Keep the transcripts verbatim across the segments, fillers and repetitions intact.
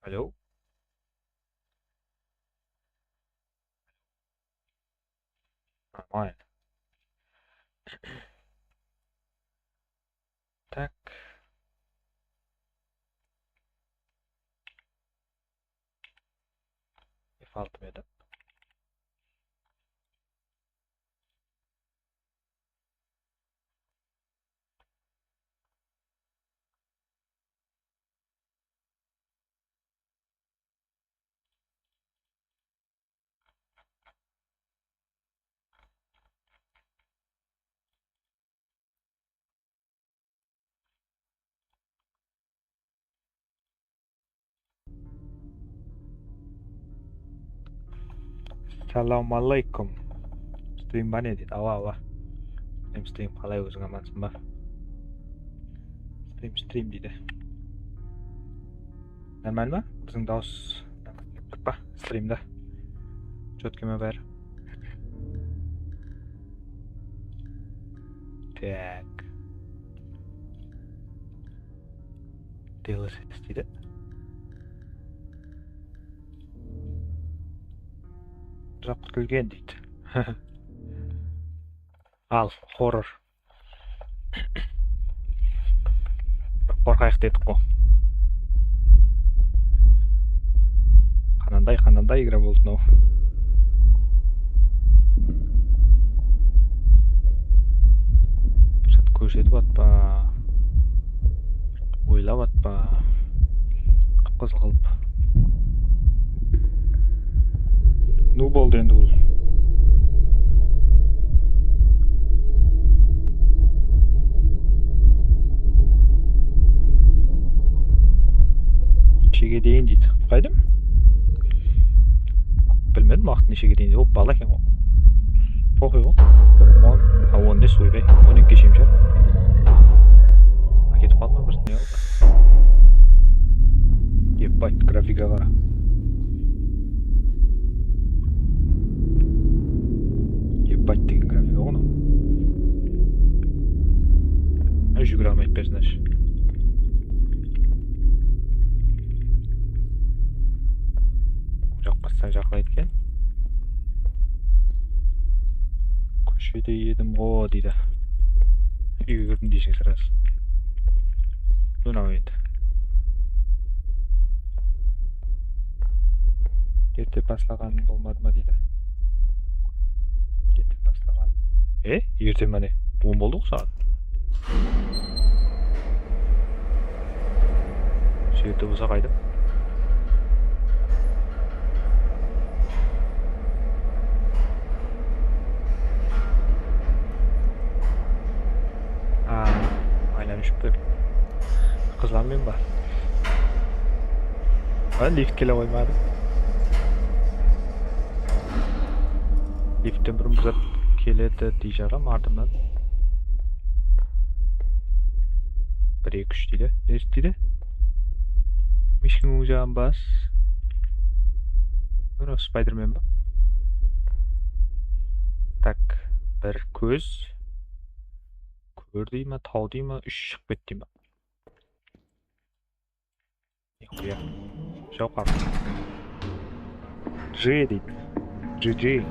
Алло? Нормально. Так. F altı edi. Assalamu aleykum. Strim ba ne deydi? Awa, awa. Strim, strim. Qalay, óziń amansıń ba? Strim, strim deydi. Normal ma? Biziń dawıs pa? Strimda. Chotkiy ma bári? Tak. D L S S deydi. Uzaq kútilgen deydi. Al, horror. Bir qorqayıq dedik ǵo. Qananday, qananday igra boldı mınaw. Bir zat kórsetip atpa, oylap atpa, qıp-qızıl qılıp. Nu boldı endi bul. Neshege deyin deydi. Qaydım? Bilmedim, waqıt neshege deyin. O, bala eken ǵo. Poxıy ǵo. Bir on, a, on bes, oybay. On ekige shekem shıǵar. Aketip qaldı ma bir ne? Ебать, grafikaǵa qara. Ебать degen grafika ǵo mınaw. Ay, júgire almaydı personaj. Jaqpastan jaqlaydı eken. Kóshede edim ǵo deydi. Úyge kirdim deyseń sırası. Mınaw endi. Erte baslaǵanıń bolmadı ma deydi. Erte baslaǵan. E, erte ma ne? On boldı ǵo saat. Serte bolsa qayda? A, aylanıp júrip ber. Qızlar menen ba? A, lift kele qoymadı. Liftten burın bir zat keledi deyjaǵam ardımnan. Bir, eki, úsh deydi. Ne deydi? Mishkin oń jaǵın bas. Mına Spiderman ba? Tak, bir kóz. Kór dey ma, taw dey ma, úsh shıǵıp ket dey ma? Nixuya. Jawqar. G deydi. G G.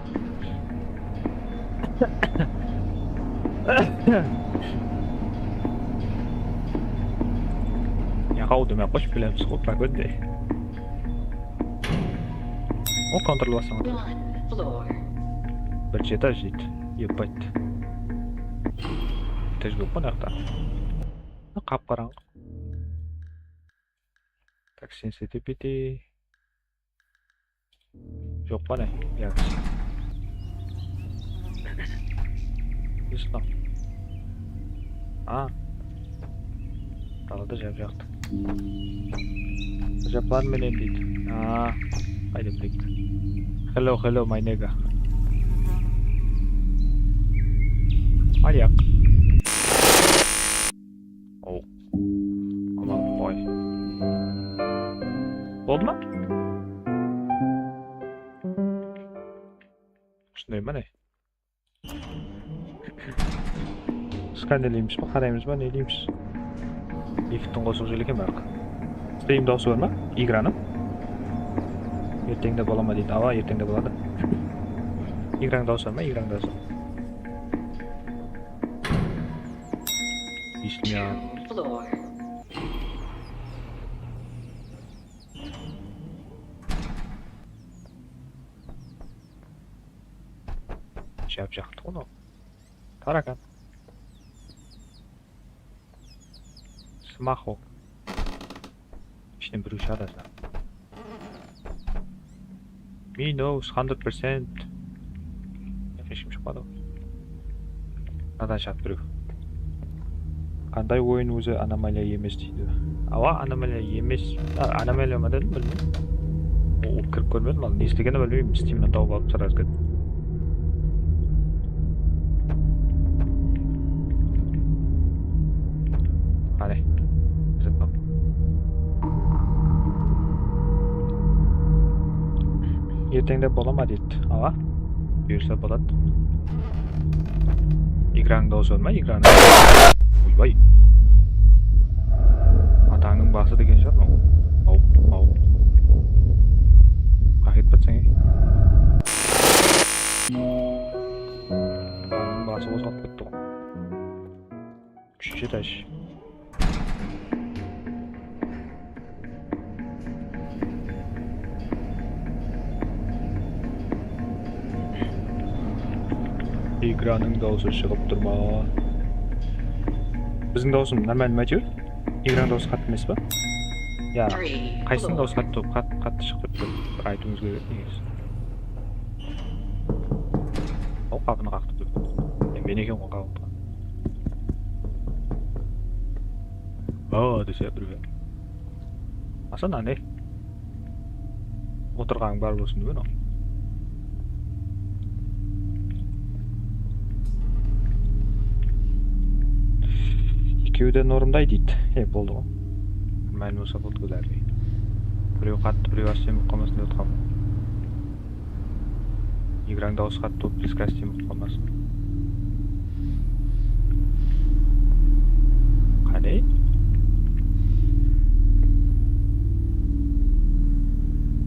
Yaqaw demey-aq qoyshı, bilemiz ǵo, pogode. O, kontrol basıń. Birinshi etaj deydi. Ебать. Etaj kóp ǵo mınaqta. Qap-qarańǵı. Так, sen sete pete. Joq pa ne? Yaq. Islam. A. Dalada jap-jaqtı. Japlar menen deydi. A. Qayda bileyik. Hello, hello, my nigga. Al yaq. Aman qoy. Boldı ma? Usınday ma ne? Skannerleymiz ba, qaraymız ba, ne deymiz? Lifttiń qosıǵı jel eken, biraq. Stream dawısı bar ma? Igranıń? Erteńde bola ma deydi. Awa, erteńde boladı. Igrań dawısı ma, igrań dawısı? Bismillah. Jap-jaqtı ǵoy mınaw. Tarakan. Smaho. Ishinen birew shıǵadı azırak. Minus, hundred percent. Hesh kim shıqpadı ǵoy. Mınadan shıǵadı birew. Qanday oyın ózi anomaliya emes deydi. Awa, anomaliya emes. A, anomaliya ma dedim, bilmeymen. O, kirip kórmedim, al, ne islegenin bilmeymen. Steamnan tawıp alıp, srazı kettim. Qáne. Erteńde bola ma deydi. Awa. Buyırsa boladı. Igrań dawısı ma, igrań? Oybay. Atańnıń bası degen shıǵar mınaw. Aw, aw. Qaqet patsang, ey. Atańnıń bası qozǵalıp ketti ǵoy. Úshinshi etaj. Igranıń dawısı shıǵıp tur ma? Biziń dawısımız normalnıy ma, áytewir? Igranıń dawısı qattı emes pa? Ya, qaysınıń dawısı qattı, qat-, qattı shıǵıp turıptı? Bir aytıwıńız kerek edi negizinde. Aw, qapını qaqtı dep. E, men eken ǵoy qaǵıp turǵan. O, dese birew. Asa, nane? Otırǵanıń bar bolsın degen ol. Ekewden orınday deydi. E, boldı ǵoy. Mán bolsa boldı, gúlárli. Birew qattı, birew ásten bolıp qalmasın dep otırǵanman. Igrań dawısı qattı bolıp, pliskastin bolıp qalmasın. Qáne?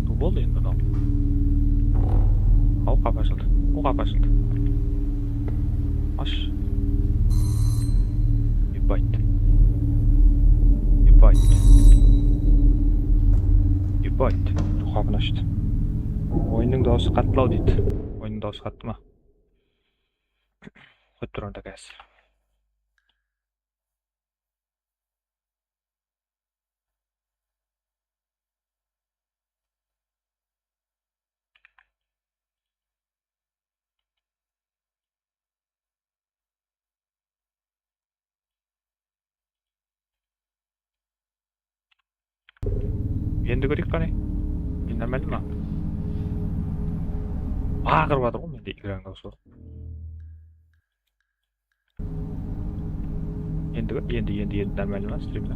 Ne boldı endi mınaw? Aw, qapı ashıldı. O, qapı ashıldı. Ash. Ебать. Ебать. Ебать. Qapını ashtı. Oyınnıń dawısı qattılaw deydi. Oyınnıń dawısı qattı ma? Qoyıp tur onda gaz. Endi kóreyik qáne. Endi normalnıy ma? Aqırıp atır ǵoy mende igrań dawısı. Endi, endi, endi, endi normalnıy ma strimde?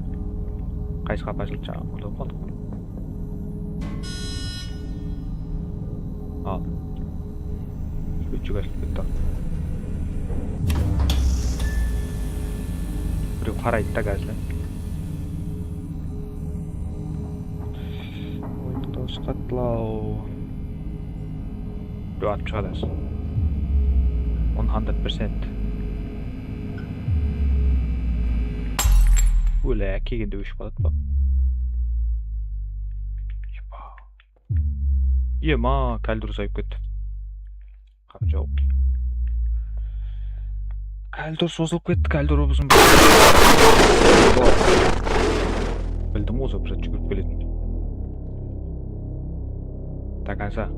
Qaysı qapı ashıldı jańa? Ulıp qaldıq. Al. Svetchik ashılıp ketti. Birew qaraydı da gazli. Oyınnıń dawısı qattılaw. Birew atıp shıǵadı házir. One hundred percent. Óle, kelgende óship qaladı ǵoy. Ema, kaldur sayıp ketti. Qapı jawıp. Kaldur sozılıp ketti, kaldur obızın. Bildim, ozı bir júgirip keletin. До конца.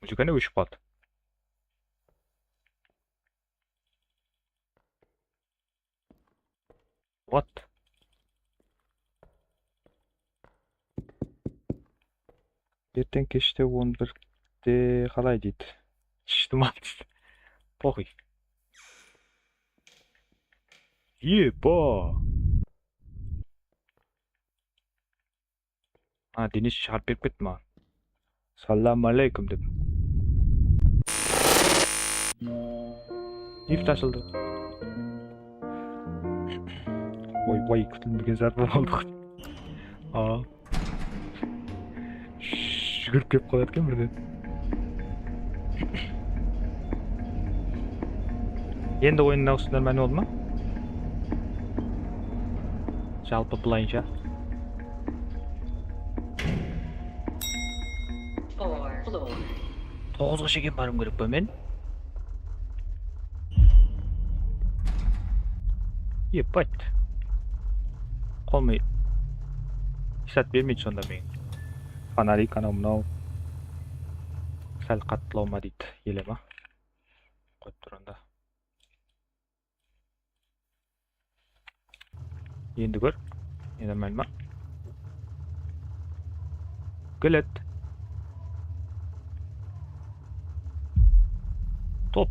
Muzıkanı óship qaldı. What? Erteń keshte on birde qalay deydi? Shishtim al deydi. Poxuy. Eba. A, Denis shıǵarıp berip ketti maǵan. Sallam aleykum dep. Lift ashıldı. Oy, oy, kútilmegen zarba boldı. Aa. Júgirip kelip qalar eken birden. Endi oyın nawısınlar máni boldı ma? Jalpı bılayınsha. Toǵızǵa shekem barıwım kerek pa men? Ебать. Qolmay. Esat bermeydi sonda men. Fonarik anaw mınaw. Sál qattılaw ma deydi, ele ma? Qoyıp tur onda. Endi kór. Endi normalno. Gilet. Top.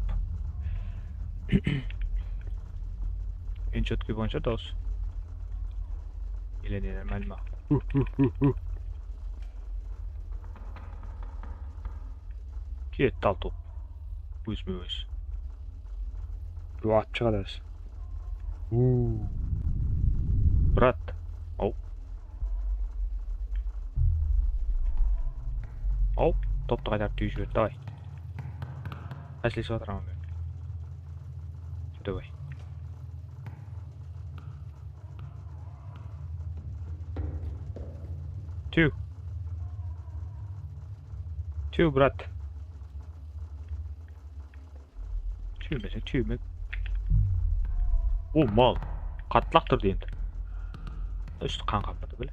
Eń chotkiy boyınsha dawıs. Ele normalno. Ketti al top. Ózime-óz. Birew atıp shıǵadı házir. Uuu. Brat. Aw. Aw, toptı qaytarıp túyip jiberdi, davay. Hásilesip atırman men. Davay. Túy. Túy, brat. Túyme, túyme. O, mal. Qattılaq turdı endi. Ústi qan qapmadı, bile.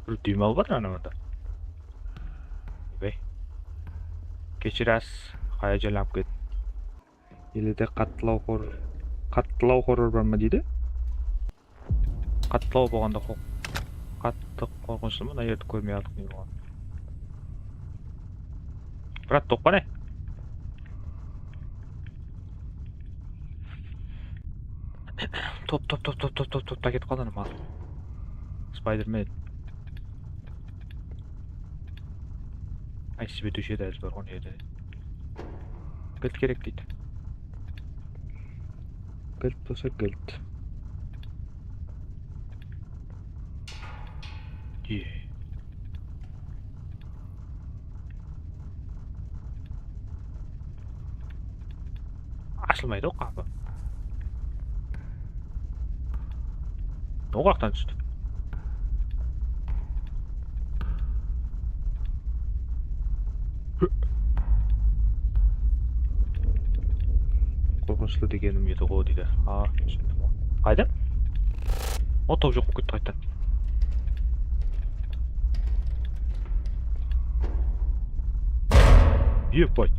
Bir dem alıp atır anamanda. Be. Keshirasiz, hayajanlanıp kettim. Ele de qattılaw hor-, qattılaw horror bar ma deydi? Qattılaw bolǵanda qor-, qattı qorqınıshlı ma? Mına jerdi kórmey aldıq ne bolǵan. Brat, top qane? Top, top, top, top, top, top, top, top, ketip qaldı ana mal. Spiderman. Ay, sibetiwshi edi, házir bar ǵoy, ne edi? Gilt kerek deydi. Gilt bolsa gilt. Ye. Ashılmaydı ǵoy qapı. O qaqtan tústi. Qorqınıshlı degenim edi ǵo deydi. A, qayda? O, top joq bolıp ketti qaytadan. Ебать.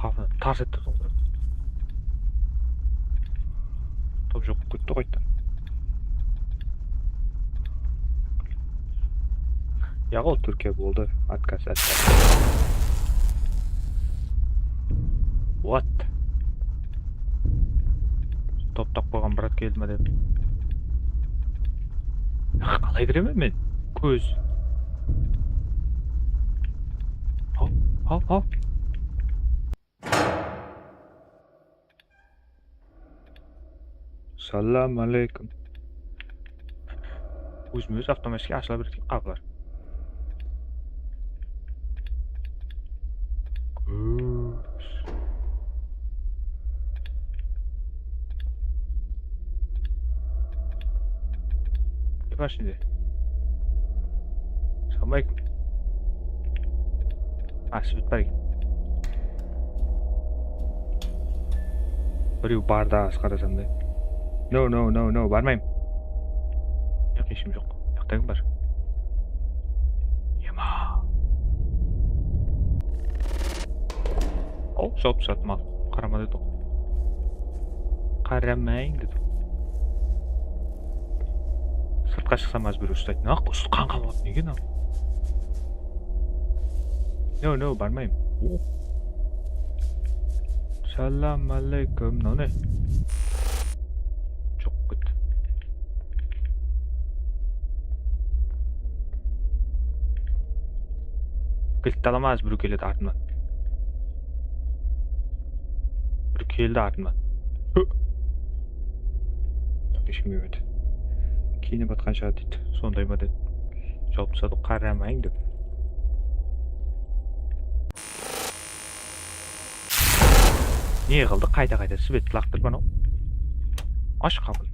Qapını tars ettirdim. Top joq bolıp ketti qaytadan. Yaǵo, Túrkiya boldı. Отказ, отказ. What? Toptap qoyǵan brat keldi ma dedim. Qalay kiremen men? Kóz. Haw, haw, haw. Salam aleykum. Ózime-óz avtomatik ashıla beredi qapılar. Kóz. Ne bar ishinde? Salam aleykum. A, svet bar eken. Birew bar da, asqarasam da. No, no, no, no, barmayman. Yoq, heshkim joq. Jaqta kim bar? Ema. Aw, jawıp tasladı mal. Qarama dedi. Qaramayın dedi. Sırtqa shıqsam házir birew uslaydı. Naq usı qan qamap nege mınaw? No, no, barmayman. O. Salam aleykum. Mınaw ne? Joq, ket. Kiltti alaman, házir birew keledi artımnan. Birew keldi artımnan. Hı! Eshkim kelmedi. Kiyinip atqan shıǵar deydi. Sonday ma dedi. Jawap tasladı, qaramayın dep. Ne qıldı? Qayta-qayta svet laqtırıp anaw. Ash qapın.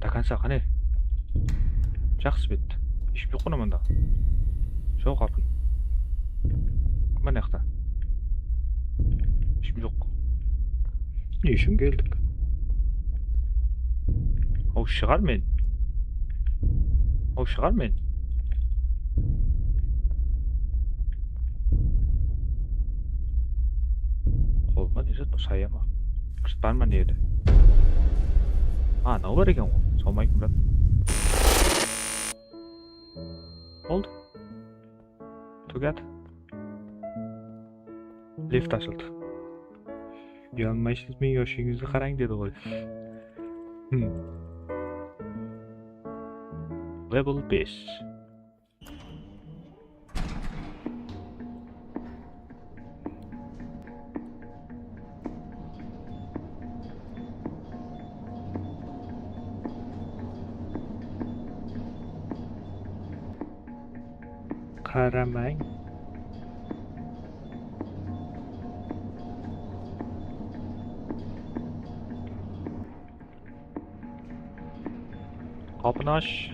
До конца, qáne? Jaqsı bet. Eshkim joq qo mında. Joq qapın. Kim bar mına jaqta? Eshkim joq. Ne ushın keldik? Aw, shıǵar men. Aw, shıǵar men. Qolımda ne zat, saya ma? Kırt bar ma ne edi? A, anaw bar eken ǵoy. Salawma aleykum, brat. Boldı. Tugat. Lift ashıldı. Uyalmaysız, meniń yoshińizdi qarań, dedi ǵoy. Hmm. Level bes. Qaramayın. Qapını ash.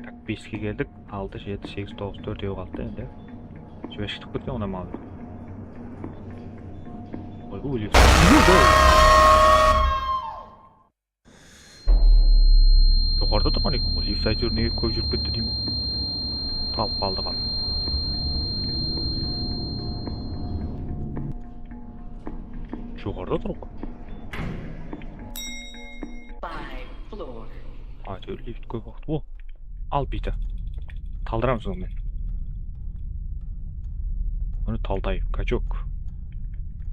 Tak, beske keldik. Altı, jeti, segiz, toǵız, tórtew qaldı endi. Jibe shıǵıp ketken onnan mal. Oy, u lift. Joqarıda turǵan eken ǵoy, lift, áytewir nege kóp júrip ketti deymen. Talıp qaldı ǵal. Joqarıda tur ǵoy. Five floor. Áytewir lift kóp waqıt. O, al biyti. Taldıramız onı men. Bunı talday, kachok.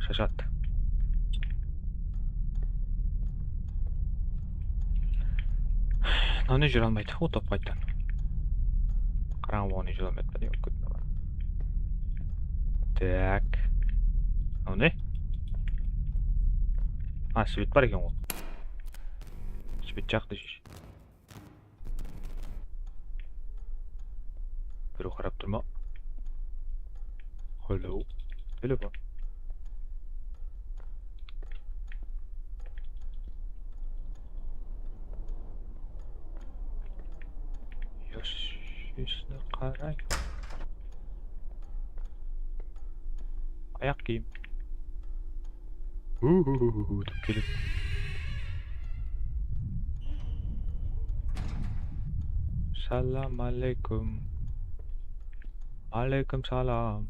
Shashat. Mınaw ne júre almaydı? O, top qayttan. Qarań, oǵan ne júre almaydı. Tak. Mınaw ne? A, svet bar eken ǵoy. Svet jaqtı. Birew qarap tur ma? Hello. Telefon. Yoshisine qarań. Ayaq kiyim. Hu-hu-hu-hu, dep keledi. Salam aleykum. Aleykum salam.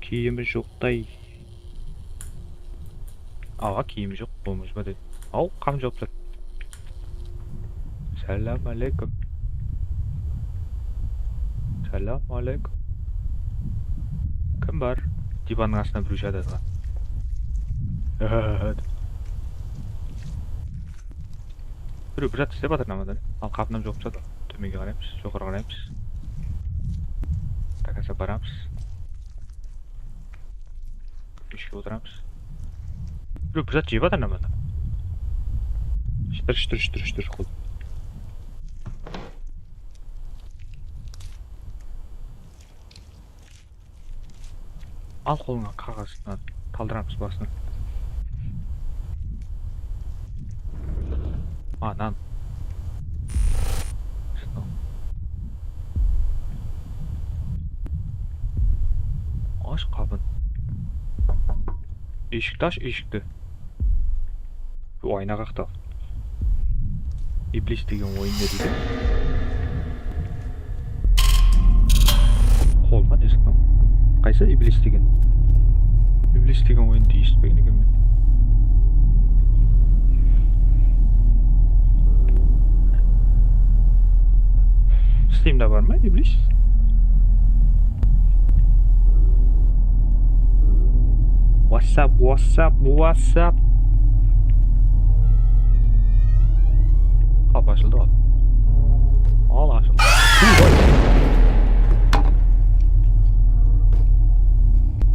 Kiyimi joqtay. Awa, kiyimi joq, bolmaz ba dedi. Aw, qam jawıp tur. Salam aleykum. Salam aleykum. Kim bar? Divannıń astına birew jatıp atır. Birew bir zat islep atır namadan. Al, qapını jawıp tasladı. Tómenge qaraymız, joqarı qaraymız. Takasa baramız. Ishke otıramız. Birew bir zat jep atır namadan. Shıtır, shıtır, shıtır, shıtır. Qol. Al qolıńa qaǵazdan, taldıramız basın. A, nan. Ash qapın. Eshikti ash, eshikti. Bu ayna qaqtı. Iblis degen oyın ne deydi? Qolma ne sıqtım? Qaysı Iblis degen? Iblis degen oyındı esitpegen ekenmen. Steamda bar ma Iblis? What's up, what's up, what's up? Qapı ashıldı ǵoy. Al, ashıldı.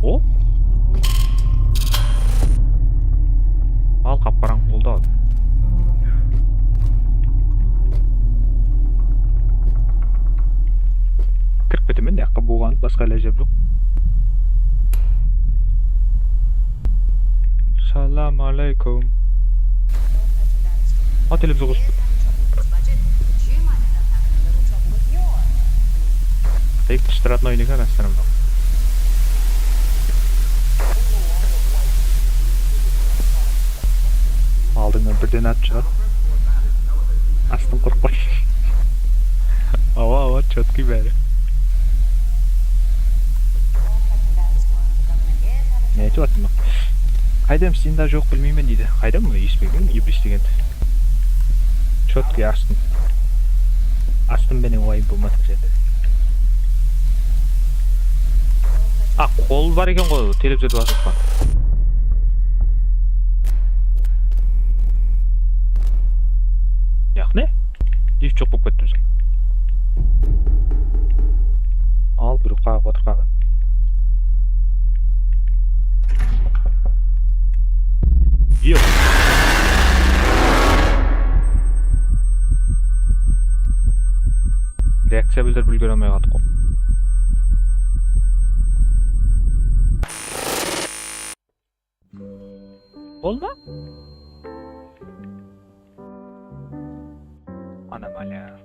O? Al, qap-qarańǵı boldı al. Kirip ketemen, mıyaqqa buwǵan, basqa ilajım joq. Salam aleykum. A, televizor qosıp. Tek shtıratnoy ne kadar sanamda. Aldıńnan birden at shıǵar. Astın qorqpay. Awa, awa, chotkiy bári. Ne aytıp atırman? Qaydam, sende joq, bilmeymen deydi. Qaydam, bunı esitpegem, iblis degen. Chotkiy astın. Astın menen wayın bolmasın sende. A, qol bar eken ǵoy, televizordı basıp atqan. Yaq ne? Lift joq bolıp ketti bizde. Al, birew qaǵıp otır qaǵan. Yoq. Reakciya bildirip úlgere almay qaldıq ǵoy. Boldı ma? Anomaliya.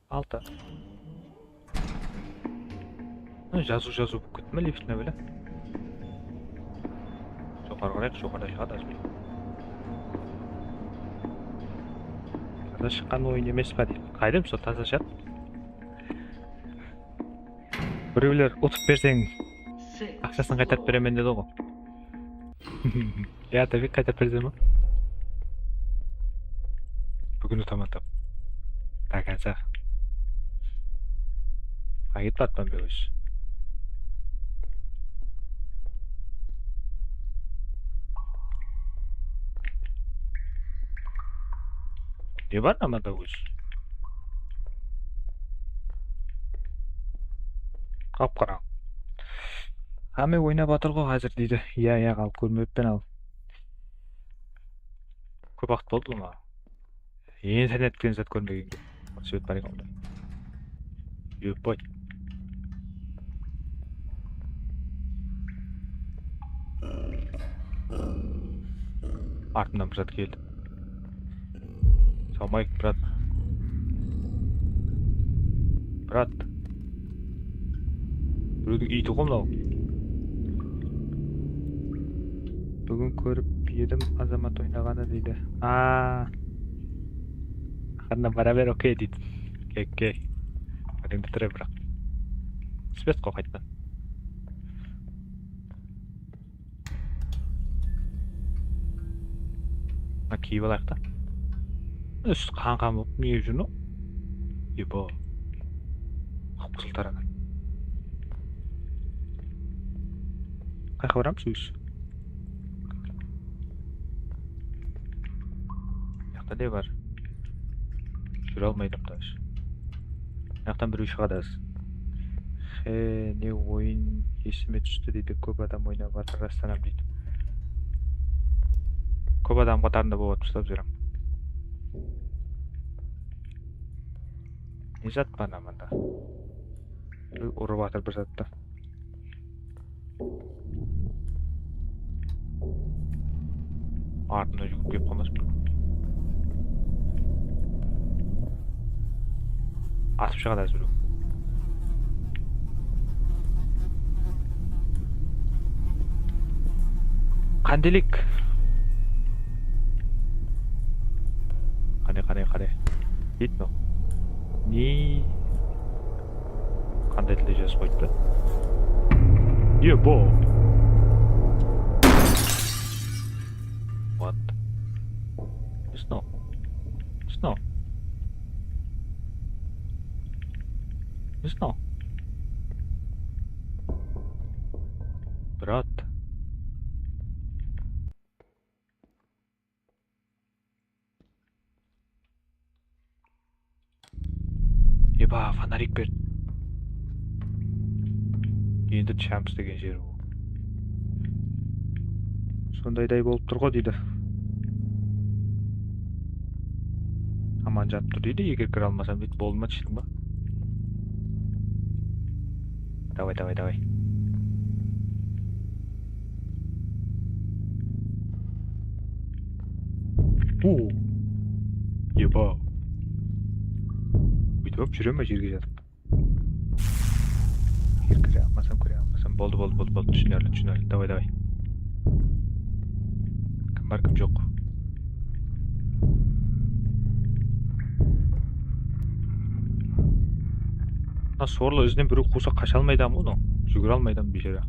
Altı. Mına jazıw, jazıw bolıp ketti me liftine bile? Joqarı qarayıq, joqarıda shıǵadı házir. Taza shıqqan oyın emes pa deydi. Qayda sol taza shaq? Birewler utıp berseń, aqshasın qaytarıp beremen dedi ǵoy. Ya, Tabik, qaytarıp berseń be? Búgin utaman tap. До конца. Qayıt batpan be ózi. Ne bar namada ózi? Qap-qarań. Hámme oynap atır ǵo házir deydi. Iya, iya, al, kórmeppen al. Kóp waqıt boldı ma? Internet degen zat kórmegenge. Svet bar eken onda. Yo'q, boy. Artımnan bir zat keldi. Salmayıq, brat. Brat. Birewdiń iyiti ǵo mınaw. Búgin kórip edim, Azamat oynaǵanı deydi. A. Aqırına bara ber, okey deydi. Okey, okey. Ózińdi tura, biraq. Svet ǵo qaytadan. Mına kiyip alayıq ta. Ústi qan-qan bolıp ne júr mınaw? Ebo. Qıp-qızıl taraǵan. Qayaqqa baramız ózi? Mıyaqta ne bar? Júre almaydı da. Mıyaqtan birew shıǵadı házir. He, ne oyın esime tústi deydi, kóp adam oynap atır, rastanam deydi. Kóp adam qatarında bolıp atırmız da biz. Ne zat bar namanda? Urıp atır bir zattı. Artımnan júgirip kelip qalmasın. Atıp shıǵadı házir birew. Qándelik. Qáne, qáne, qáne. Deydi mınaw. Ne? Qanday tilde jazıp qoyıptı? Ebo. What? Snow. Snow. Snow. Brat. Eba, fonarik ber. Endi champs degen jer bul. Sondayday bolıp tur ǵo, deydi. Aman jap tur, deydi, eger kire almasam, deydi. Boldı ma, túsindiń ba? Davay, davay, davay. O. Eba. Búytip júre me jerge jatıp? Eger kire almasam, kire almasam. Boldı, boldı, boldı, boldı. Túsinerli, túsinerli. Davay, davay. Kim bar, kim joq. Mına sorlı izinen birew quwsa qasha almaydı ǵo bunı. Júgire almaydı biyshara.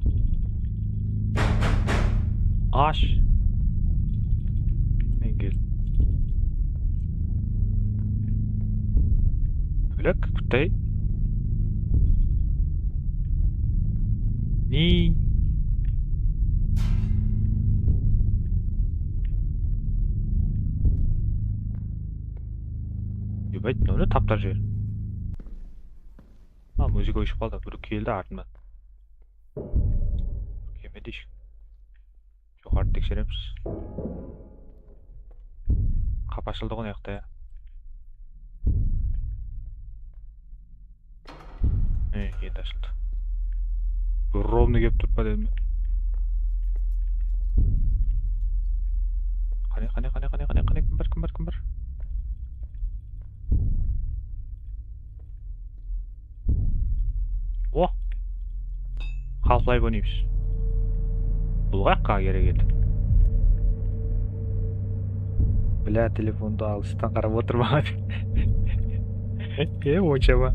Ash. Men kel. Bólek, kúttey. Ne? Ебать, mınaw ne taptar jer? A, muzıka óship qaldı. Bir keldi artımnan. Kelmedi eshkim. Joqarıda tekseremiz. Qap ashıldı ǵo mına jaqta, ya. E, endi ashıldı. Bir ровно kelip turıp pa dedim. Qáne, qáne, qáne, qáne, qáne, qáne, kim bar, kim bar, kim bar? O! Half-Life oynaymiz. Bul qayaqqa kerek edi? Bilá, telefondı alıstan qarap otırmaǵan. E, onsha ma?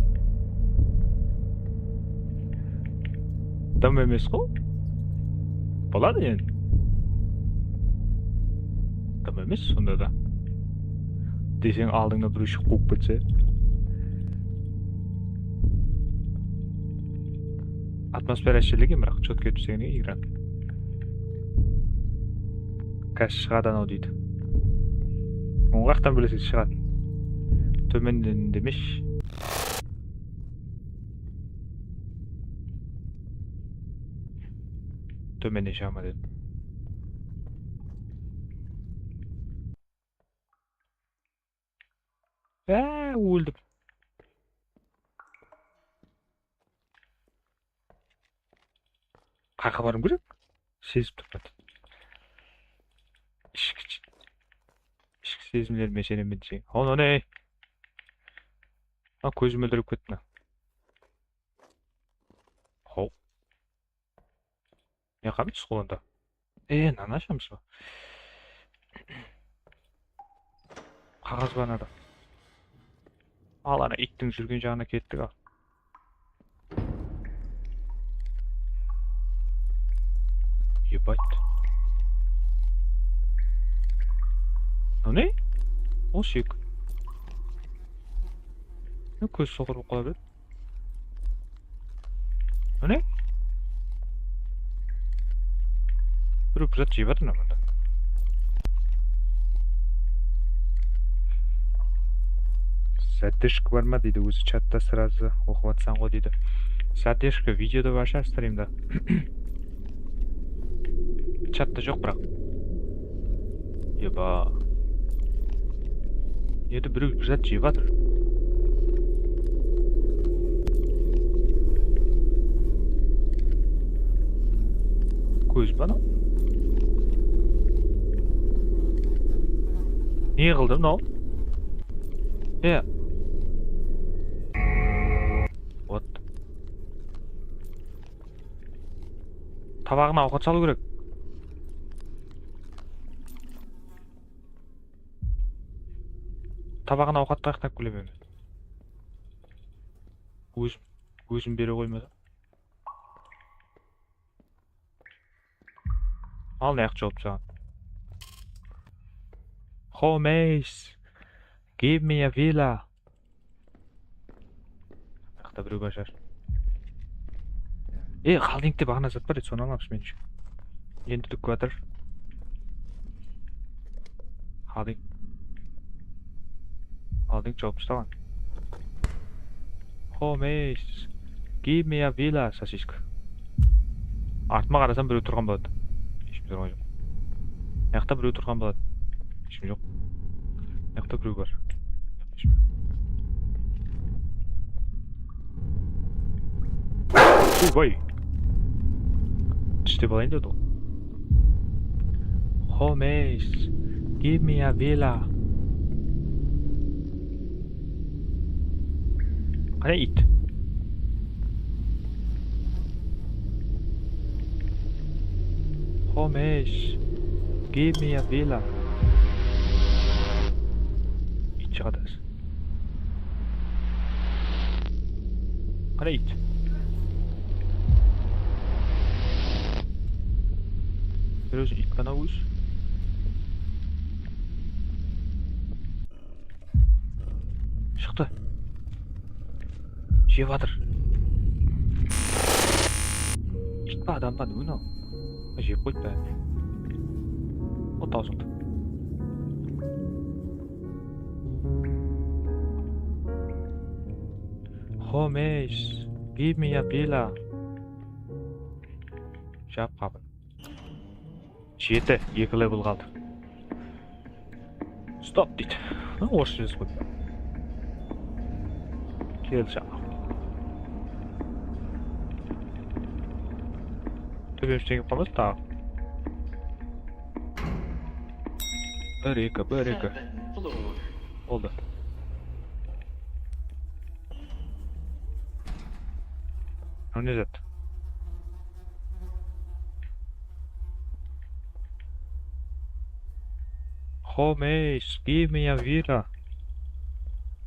Dım emes ǵo. Boladı endi. Dım emes sonda da. Deseń, aldıńda birew shıǵıp quwıp ketse. Atmosfera shiligi, biraq chotke túsken ekran. Gaz shıǵadı anaw deydi. Oń qaqtan bilesiz shıǵatın? Tómenden demesh. Tómenden shama dedim. Á, óldim. Qayaqqa barıwım kerek? Sezip turıppan. Ishki, ishki sezimlerim eshenemen deseń. Hon, hon, ey! A, kózim móldirep ketti mına. How. Ne qamız ǵo onda? E, nan ashamız ba? Qaǵaz ba anada? Al, ana iyttiń júrgen jaǵına kettik, al. Ебать. Mınaw ne? Osek. Ne kóz soqır bolıp qala beredi. Mine. Birew bir zat jep atır mına mında. Задержка bar ma deydi, ózi chatta сразу oqıp atsań ǵo deydi. Задержка videoda bar shıǵar, strimda. Chatta joq, biraq. Eba. Endi birew bir zat jep atır. Kóz ba anaw? Ne qıldı mınaw? E. Вот. Tabaǵına awqat salıw kerek. Tabaǵına awqat tayaqtap kúlemen. Ózim, ózim bere qoymasa. Al, nayaq juwap saǵan. Homies, give me a villa. Mıyaqta birew bar shıǵar. E, holdingte baǵana zat bar edi, sonı alamız, men ushın. Endi dúk atır. Aldıń. Aldıń, jawıp taslaǵan. Homes, give me a villa, sosiska. Artıma qarasam, birew turǵan boladı. Hesh kim turǵan joq. Mıyaqta birew turǵan boladı. Hesh kim joq. Mıyaqta birew bar. Hesh kim joq. Oybay. Túste balayın dedi ǵoy. Homes, give me a villa. Qáne iyt? Homes, give me a villa. Iyt shıǵadı. Qáne iyt? Bir ózi iyt ǵana óz. Shıqtı. Jep atır. Iyt pa, adam ba, ne mınaw? Jep qoydı bárin. O, tawsıldı. Homes, give me a villa. Jap qapını. Jeti, eki level qaldı. Stop deydi. Ha, orıssha jazıp qoydı. Kel, jańa. Tóbemizden kelip qalmadı taǵı. Bir, eki, bir, eki. Boldı. Mınaw ne zat? Homes, give me a villa.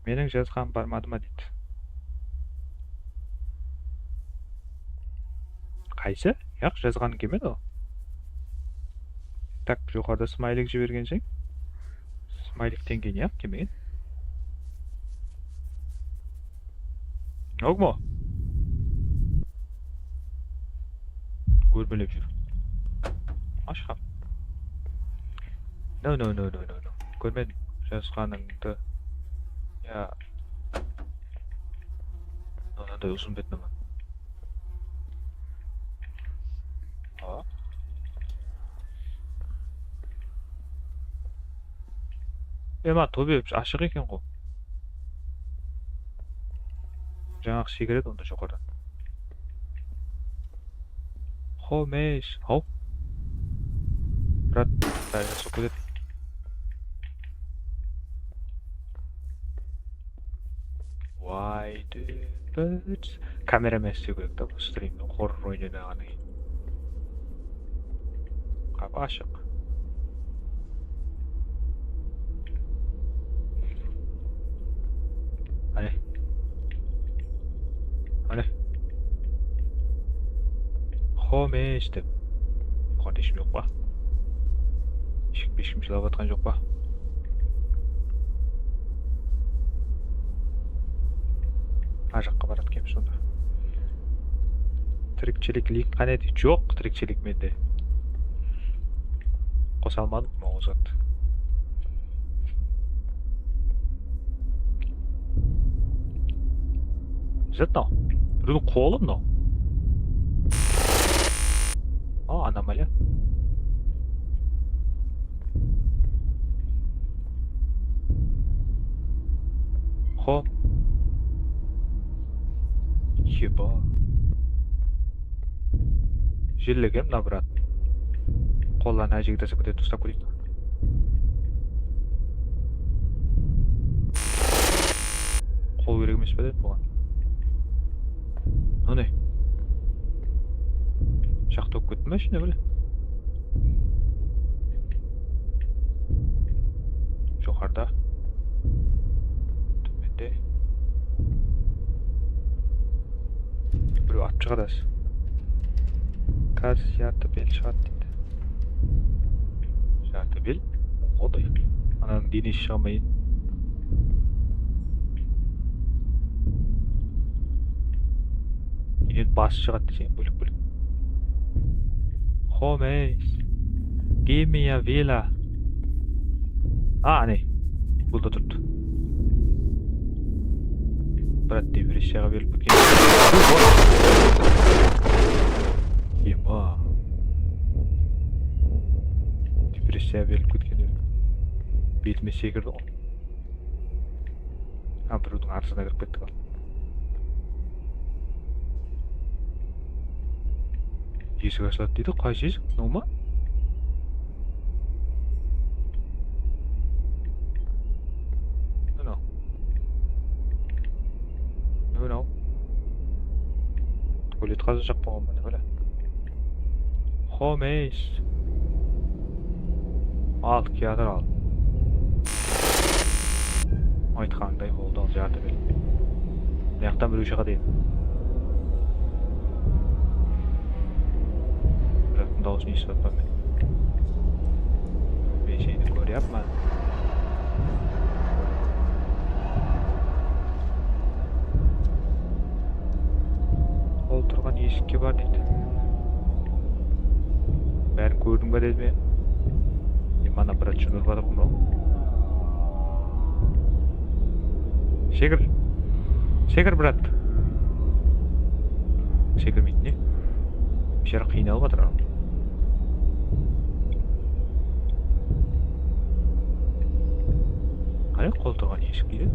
Meniń jazǵanım barmadı ma deydi. Qaysı? Yaq, jazǵanı kelmedi ǵo. Tak, joqarıda smaylik jibergenseń. Smaylikten keyin yaq kelmegen. Ogmo. Górmelep júr. Ashqam. No, no, no, no, no, no. Kórmedim. Jazǵanıńdı. Ya. Mınaday uzın bet nama. A. Ema, tóbe ashıq eken ǵo. Jańaǵı sekiredi onda joqarıdan. Homes, haw. Brat, dayıǵa suw ketedi. Why do birds? Kameramen istew kerek ta, bul strimdi horror oynaǵannan keyin. Qapı ashıq. Áne. Áne. Homes dep. Buqarda hesh kim joq pa? Eshik-peshkim jılap atqan joq pa? Mına jaqqa baradı ekenbiz onda. Tirikchilik link qáne deydi. Joq, tirikchilik mende. Qosa almadım, mınaw zat. Zat mınaw. Birewdiń qolı mınaw. A, anomaliya. Ho. Eba. Jellegen mına, brat. Qolların ájege taslap ketedi, uslap keteyik. Qol kerek emes pe edi buǵan? Mına ne? Jaqta bolıp ketti me ishine bile? Joqarıda. Tómende. Birew atıp shıǵadı. Kaz yartı bel shıǵadı deydi. Jartı bel? Oday. Ananıń denesi shıǵamayın. Keyin bası shıǵadı deseń, bólek-bólek. Xomes. Give me a villa. A, áne. Bul da turıptı. Brat, depressiyaǵa berilip ketken. Ema. Depressiyaǵa berilip ketken. Betime sekirdi ǵoy. Ha, birewdiń arasına kirip kettik al. Esik ashıladı deydi, qaysı esik? Mınaw ma? Mınaw. Mınaw. Tualet qazanshaq bolǵan ba ne bala? Xomes. Al, kiyatır al. Aytqanıńday boldı al, jartı ber. Mıyaqtan birew shıǵadı endi. Biraqtıń dawısın esitip atırman men. Men seni kóreyapman. Ol turǵan esikke bar deydi. Bárin kórdiń ba dedim ya. E, mana, brat, júnirip atır ǵoy mınaw. Sekir. Sekir, brat. Sekirmeydi ne? Biyshara qıynalıp atır anaw. Qáne, qol turǵan esik deydi.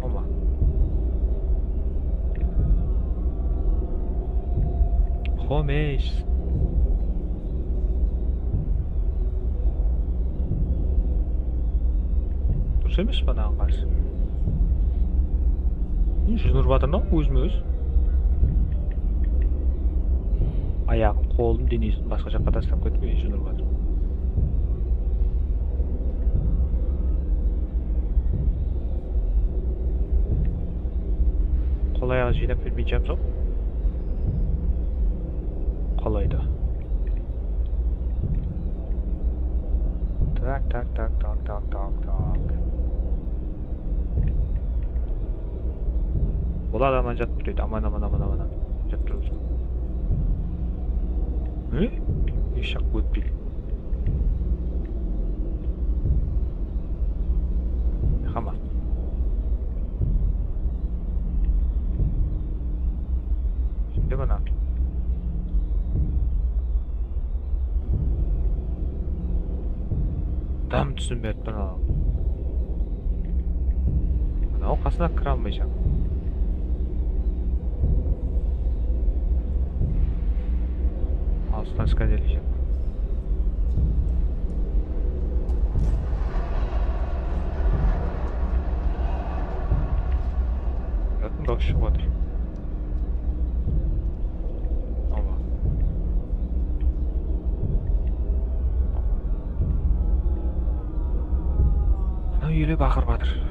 Oma. Xomes. Durıs emes pa mınaǵan qarsı? Júnirip atır mınaw ózime-óz. Ayaǵın, qolın, denesin basqa jaqqa taslap ketip, júnirip atır. Qol ayaǵın jıynap bermeytjam soń. Qalaydı. Tak, tak, tak. Bul adam aman jatıp tur edi. Aman, aman, aman, aman. Jatıp tur. Ne? Hesh jaq ótpeydi. Hama. Şimdi mına. Tam túsinbey atırman al. Mınaw qasına kire almaysań. Alıstan skanerleyjek. Yakın dawıs shıǵıp atır. Awa. Anaw ele baqırıp atır.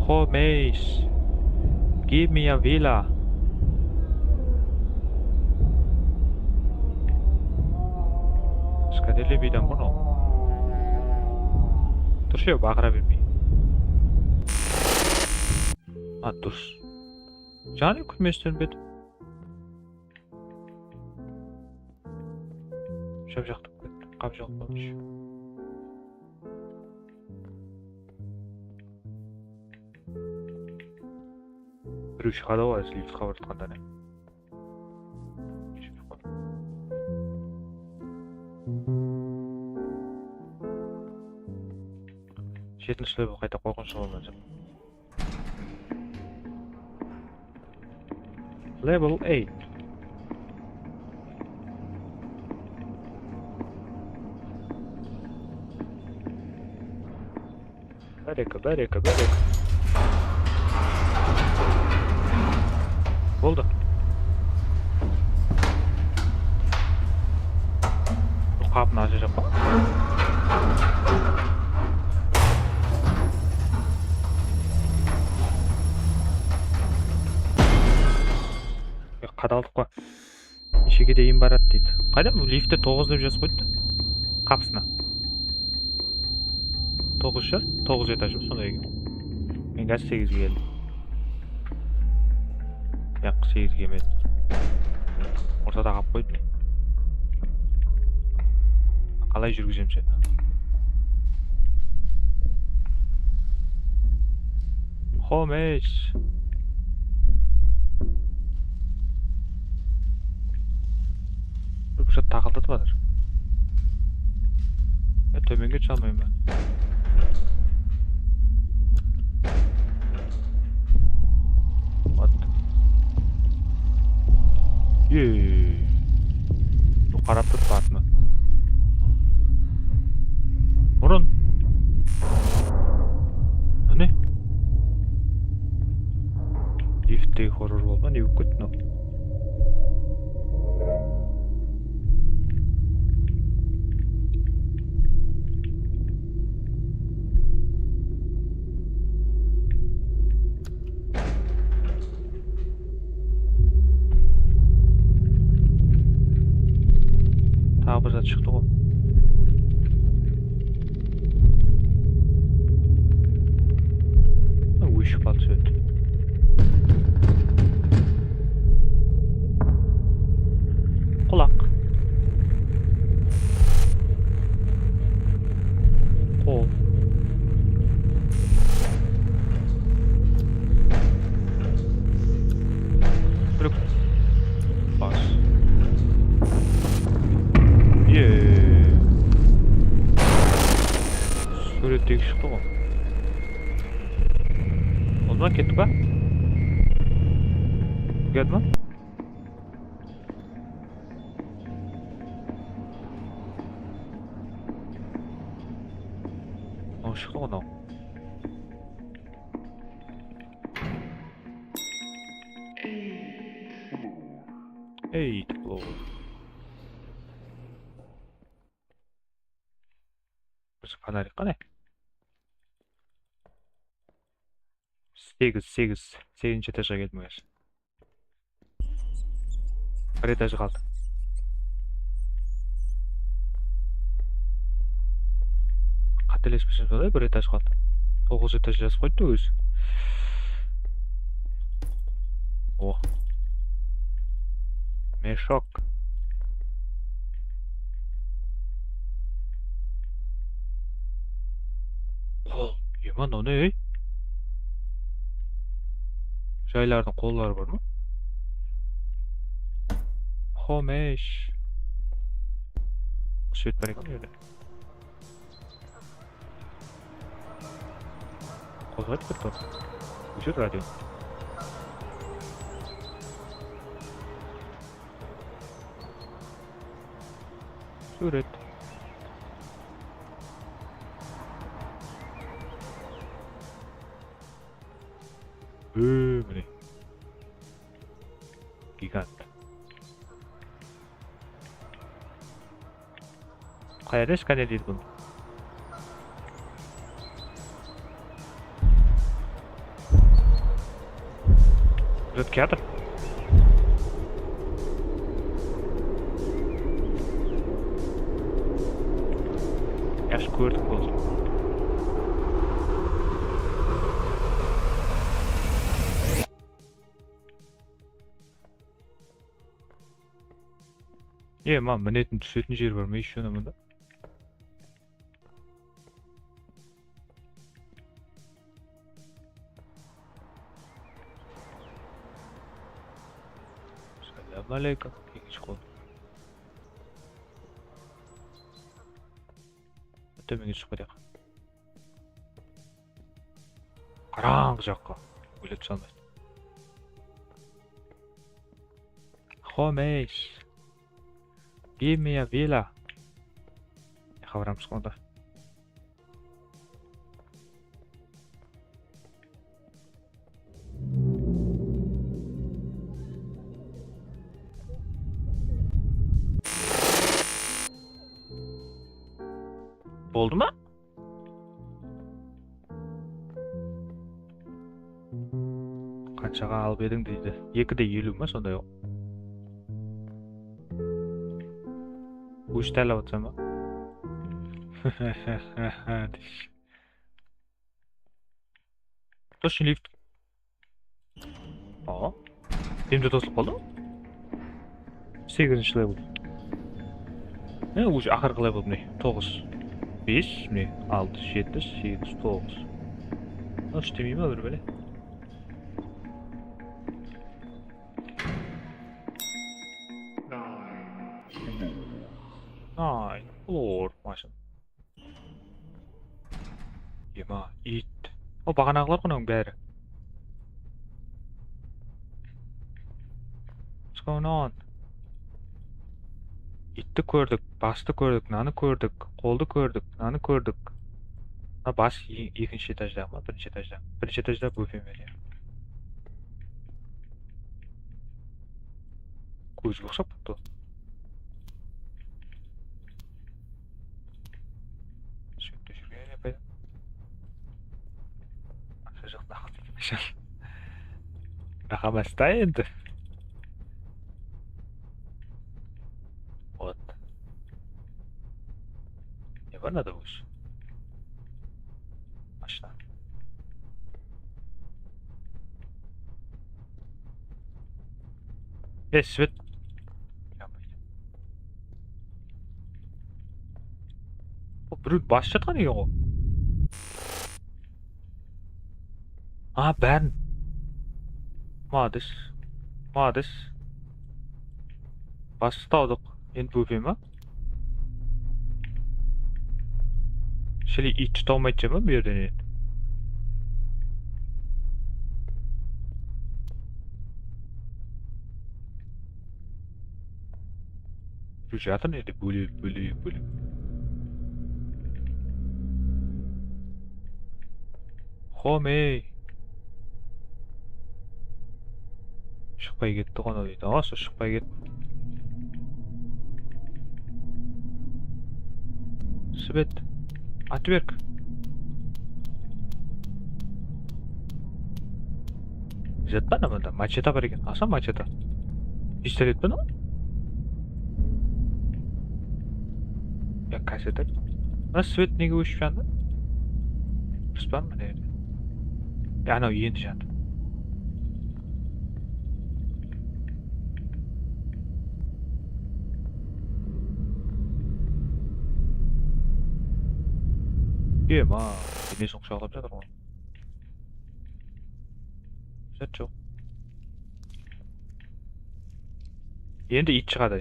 Xomes. Give me a villa. Skanerlemeydi mınaw. Durıs ya, baqıra bermey. A, durıs. Janı kúlmesten beti. Jap-jaq turıp ketti. Qap joq bolmış. Birew shıǵadı ǵoy, liftqa baratqanda ne? Jetinshi level qayta qorqınıshlı bolmayacaq. Level eight. Báreke, báreke, báreke. Boldı. Bul qapını ashajaq pa? Qadaldıq pa? Neshege deyin baradı deydi. Qayda bul liftte toǵız dep jazıp qoyıptı. Qapısına. Toǵız shar, toǵız etaj, sonday eken. Men házir segizge keldim. Yaq, segizge kelmedim. Ortada qalıp qoydım. Qalay júrgizem seni? Xomesh. Bir zat taqıldatıp atır. Ya, tómenge túse almayman ba? What? Ye. Bul qarap turıp atma. Burın. Mine. Lifttegi horror boldı ma? Ne bolıp ketti mınaw? Taǵı bir zat shıqtı ǵoy. Óship qaldı sóyt. Qulaq. Qol. Súrek. Bas. Ye. Súwrettegi shıqtı ǵoy. Ondan kettik pa? Keldi ma? Aw, shıqtı ǵoy mınaw. Ey, floor. Biz fonarik qane? Segiz, segiz, segizinshi etajǵa keldim, házir. Bir etaj qaldı. Qátelespesem, solay, bir etaj qaldı. Toǵız etaj jazıp qoyıptı ózi. Oh. Meshok. Qol. Ema, mınaw ne, ey? Jaylardıń qolları bar ma? Xomesh. Svet bar eken bu jerde. Qozǵaydı bir tor. Óshir radio. Súwret. Ómine. Gigant. Qayerde skaner deydi bunı? Kúzetip kiyatır. Yaqshı kórdik, bolsın. E, ma, minetin, túsetin jer bar ma, ещё mında? Salam aleykum, ekinshi qol. Tómenge túsip keteyik. Qarańǵı jaqqa. Óylet salmaydı. Xomesh. Give me a villa. Xabaramız qondı. Boldı ma? Qanshaǵa alıp ediń deydi. Eki de eliw ma, sonday ǵoy. Óshti alıp atsa ma? Deyshi. Точно lift. Aa. Endi tosılıp qaldı ǵoy. Segizinshi level. E, уже aqırǵı level, mine, toǵız. Bes, mine, altı, jeti, segiz, toǵız. Mına, islemey ma bir bále? Nine. Floor mashın. Ema, iyt. O, baǵanaǵılar ǵo, mınanıń bári. What's going on? Iytti kórdik, bastı kórdik, mınanı kórdik, qoldı kórdik, mınanı kórdik. Mına bas e-, ekinshi etajda ma, birinshi etajda? Birinshi etajda bufet menen. Kózge uqsap turıptı. Sóytip júrgen ne payda? Aqsha joq, naqıl qashan. Raqamasta endi. Вот. Ne bar mınada ózi? Mashina. Ey, svet. O, birewdi basıp jatqan eken ǵoy. A, bárin. Молодец. Молодец. Bastı tawdıq. Endi bópe ma? Shili iyt juta almaydı ma bu jerden endi? Júrip jatır endi bólip, bólip, bólip. Homey. Shıqpay ketti ǵo deydi. Aa, sol shıqpay ketti. Svet. Отверг. Zat pa mında? Macheta bar eken. Alsam macheta. Pistolet pe mınaw? Ya, kasseta. Mına svet nege óship jandı? Durıs pa mına jerde? Ya, anaw endi jandı. Ema, denesin qushaqlap jatır ǵoy. Zat joq. Endi iyt shıǵadı.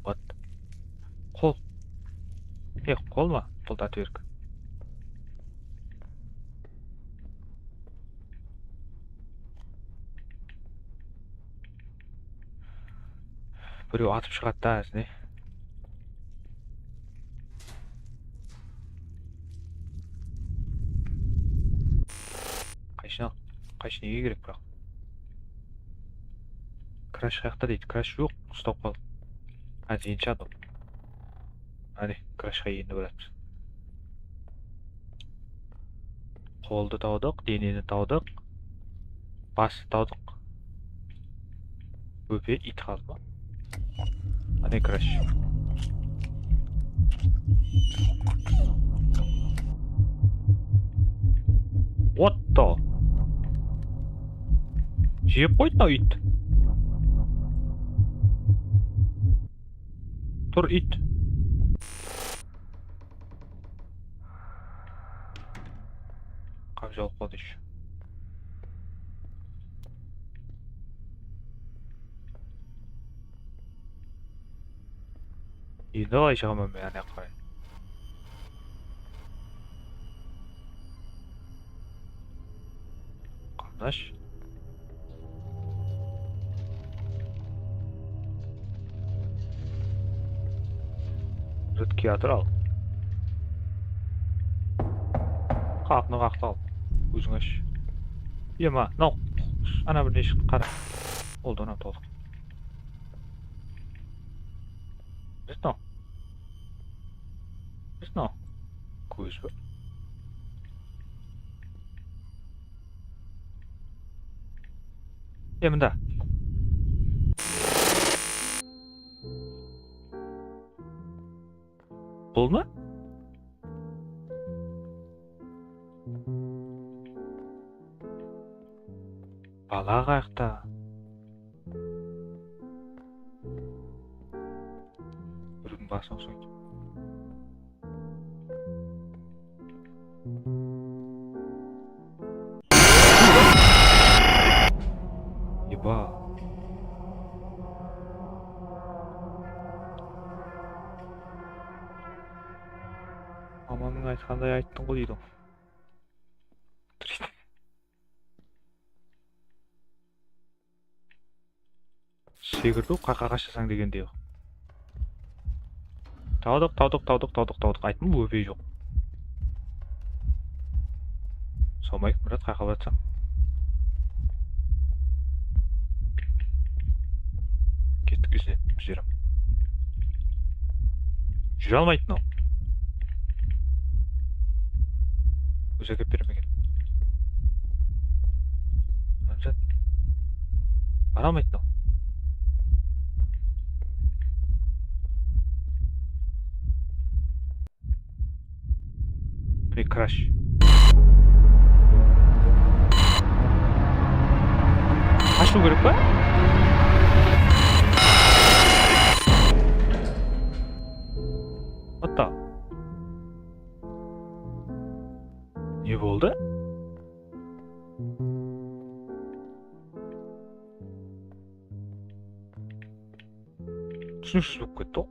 Вот. Qol. E, qol ma? Qoldı отверг. Birew atıp shıǵadı da izine. Qaysın al? Qaysı nege kerek biraq? Krash qayaqta deydi. Krash joq. Uslap qal. Ha, ziyinshi adam. Áne, krashqa endi baratırmız. Qoldı tawdıq, deneni tawdıq, bastı tawdıq. Bópe iyt qaldı ma? Áne krash. What the? Jep qoydı mınaw iyt. Tur, iyt. Qap jawıp qaldı eshshi. Endi qalay shıǵaman men ana jaqqa? Qamnash. Ritke atır al. Qapını qaqtı al. Óziń ash. Ema, mınaw. Ana bir neshik qara. Oldı, ana tolıq. Biz no. Biz no. Kóz ba? E, mında. Bul ma? Bala qayaqta? Birdiń basına uqsaydı. Eba. Mamanıń aytqanday ayttıń ǵoy, deydi. Sekirdiw, qaqqa qashasań degendey. Tawdıq, tawdıq, tawdıq, tawdıq, tawdıq. Ayttım, ópe joq. Salmayıq, Murat, qayqa baratsań? Kettik, izle, izlerim. Júre almaydı mınaw. Ózi ákep bermegen. Hamzat. Bara almaydı mınaw. Prekrash. Ashıw kerek pa? What the? Ne boldı? Túsiniksiz bolıp ketti ǵoy.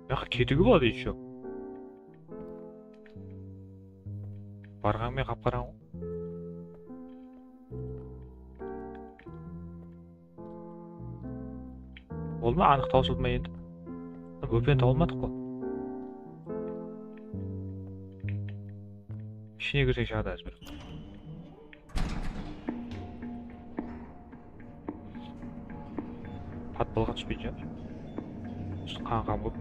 Buyaqqa ketiwge boladı ещё. Barǵanıń menen qap-qarańǵı. Boldı ma? Anıq tawsıldı ma endi? Bópen tawılmadıq ǵoy. Ishine kirseń shıǵadı házir. Podpolǵa túspeydi ya. Qan-qan bolıp.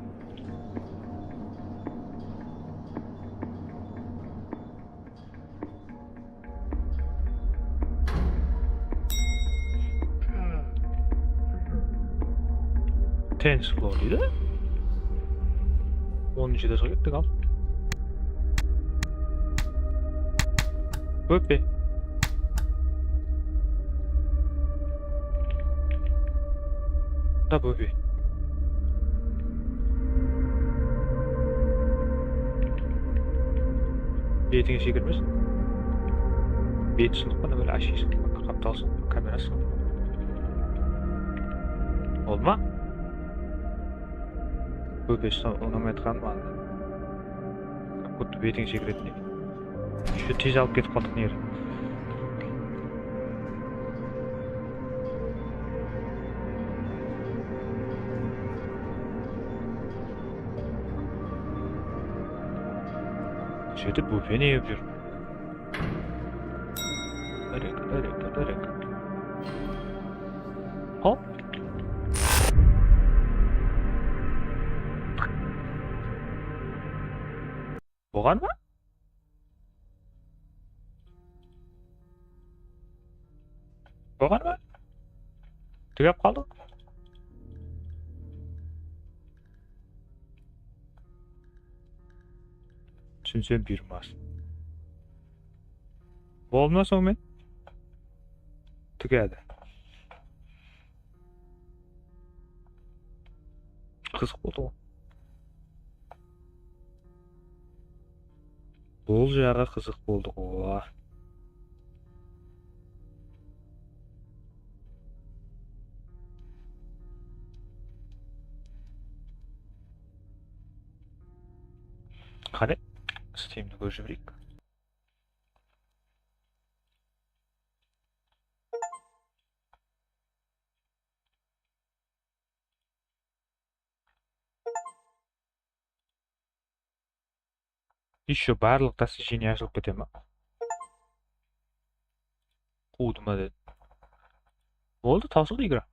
Tenth floor deydi. Onınshı etajǵa kettik al. Bópe. Da bópe. Betińe sekirmesin. Beti sınıq pa, ne böyle ashıyı sınıq pa, qaptalı sınıq pa, kamerası sınıq pa? Boldı ma? Bópe unamay atqanım anda. Как будто betińe sekiretindey. Shu tez alıp ketip qaldıq neri. Sóytip bópeni ep júr. Írek, írek, írek. Hop. Bolǵan ba? Bolǵan ba? Túgep qaldı. Túsinsem buyırmasın. Boldı ma soń men? Túgedi. Qızıq boldı ǵoy. Bul jaǵı qızıq boldı ǵoy. Qáne, Steamdi kórip jibereyik. Ещё barlıq достижение ashılıp kete ma? Quwdı ma dedi. Boldı, tawsıldı igra.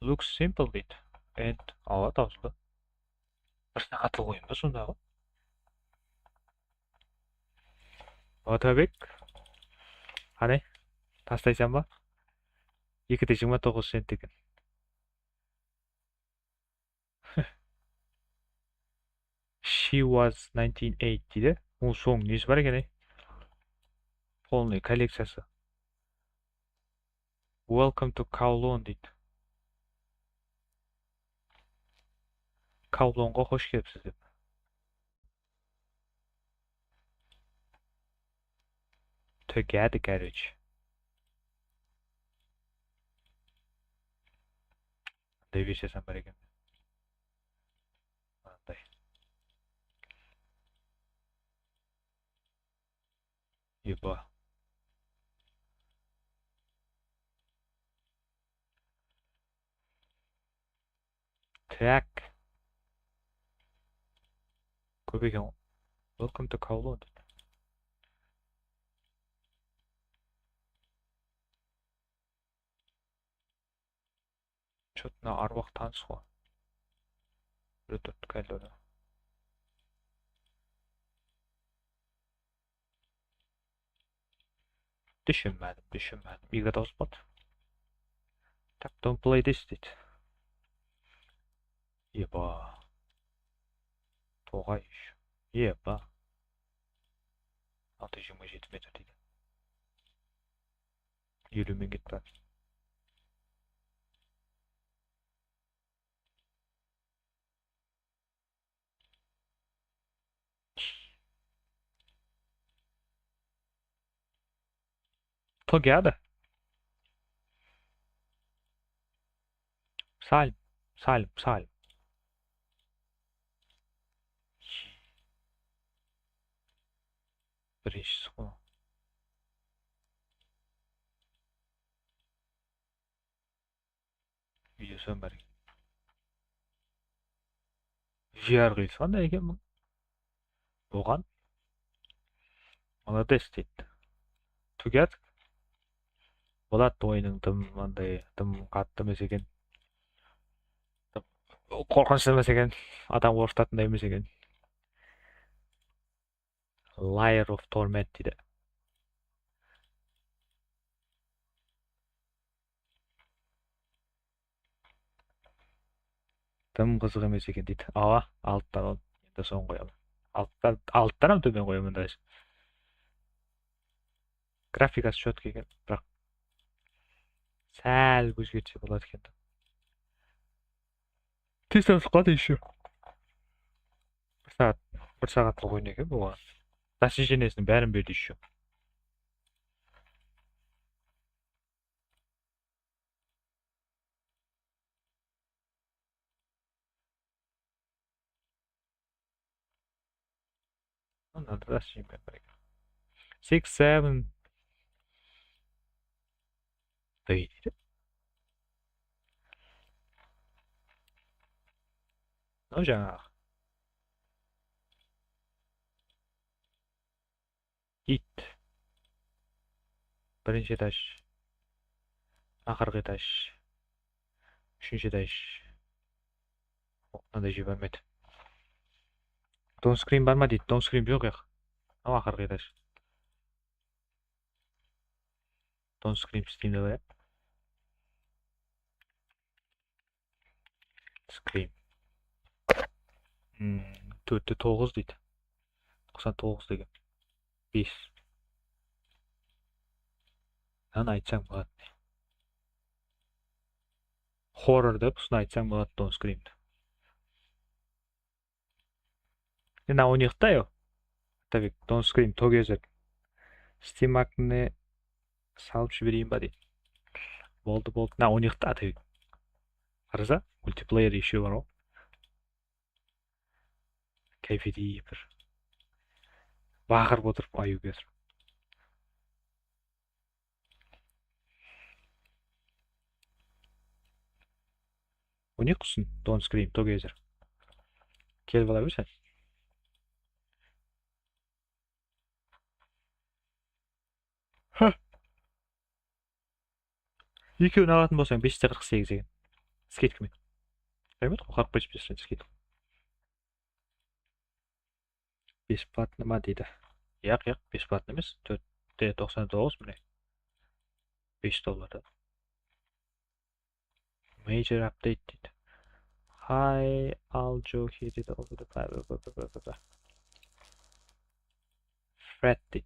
Looks simple deydi. And awa, tawsıldı. Bir saatlık oyın ba sondaǵı? Otabek. Qáne, tastaysań ba? Eki de jigirma toǵız cent eken. Ish She was nineteen eighty de. Onıń soń nesi bar eken, ey? Polnıy kollekciyası. Welcome to Kowloon deydi. Kowloonǵa xosh kelipsiz dep. Tugedi, короче. Mınday versiyası bar eken. Mınday. Eba. Tak. Kóp eken ǵoy. Welcome to Kowloon. Chotına arwaq tanıs ǵoy. Return to Kowloon. Túsinbedim, túsinbedim. Igra da ozıp qaldı. Tak, don't play this deydi. Eba. Toǵay. Eba. Altı júz jigirma jeti metr deydi. Eliw meń ketip atır. Tugedi. Salim, Salim, Salim. Birinshisi ǵoy. Videosı bar eken. V R qıyılısı qanday eken bunıń? Oǵan. Молодец deydi. Tugedi. Boladı, oyınıń dım, mınday, dım qattı emes eken. Dım qorqınıshlı emes eken. Adam qorqıtatınday emes eken. Lair of Torment deydi. Dım qızıq emes eken deydi. Awa, aldıdan on. Endi sonı qoyaman. Aldıdan, aldıdan hám tómen qoyaman даже. Grafikası chotkiy eken, biraq sál ózgertse boladı eken. Tez tawsılıp qaldı еще. Bir saat, bir saatlık oyun eken bul. Достижениесiniń bárin berdi еще. Another achievement. Six, seven. Deydi. Mınaw jańaǵı. It. Birinshi etaj. Aqırǵı etaj. Úshinshi etaj. Oq, mınaday jibermedi. Don't scream bar ma deydi. Don't scream joq, yaq. Mınaw aqırǵı etaj. Don't scream Steamde bar, ya. Scream. Hmm, tórtte toǵız deydi. Toqsan toǵız degen. Bes. Mınanı aytsań boladı. Horror dep usını aytsań boladı, Don't Screamdi. Mına oynayıq ta, yo. Atabek, Don't Scream Together. Steam akine salıp jibereyin ba deydi. Boldı, boldı. Mına oynayıq ta, Atabek. Qarasa, multiplayer еще bar ǵoy. Káyfiyeti bir. Baqırıp otırıp, ayıw berip. Oynayıq usın, Don't Scream Together. Kelip ala ber sen. Há. Ekewin alatın bolsań, bes júz qırq segiz eken. Skidka menen. Qıymet ǵoy, qırq bes percent skidka. Бесплатно ma deydi. Yaq, yaq, бесплатно emes. Tórtte toqsan toǵız, mine. Bes dollarda. Major update deydi. Hi, Aljo, he did over the blah, blah, blah, blah, blah, blah. Fred did.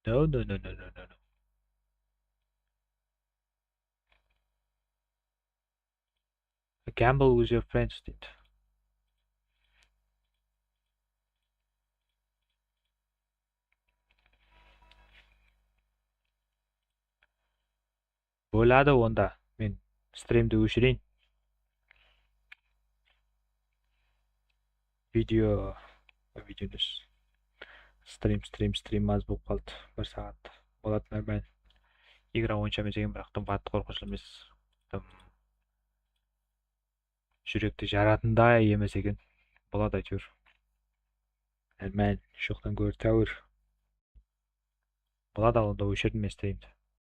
No, no, no, no, no, no, no. A gamble with your friends, did. Boladı onda. Men strimdi óshireyin. Video, video emes. Strim, strim, strim az bolıp qaldı. Bir saat. Boladı, normal. Igra oyınshı emes eken, biraq tım qattı qorqınıshlı emes. Tım júrekti jaratınday emes eken. Boladı, áytewir. Normal, joqtan góri táwir. Boladı, al onda óshirdim men strimdi.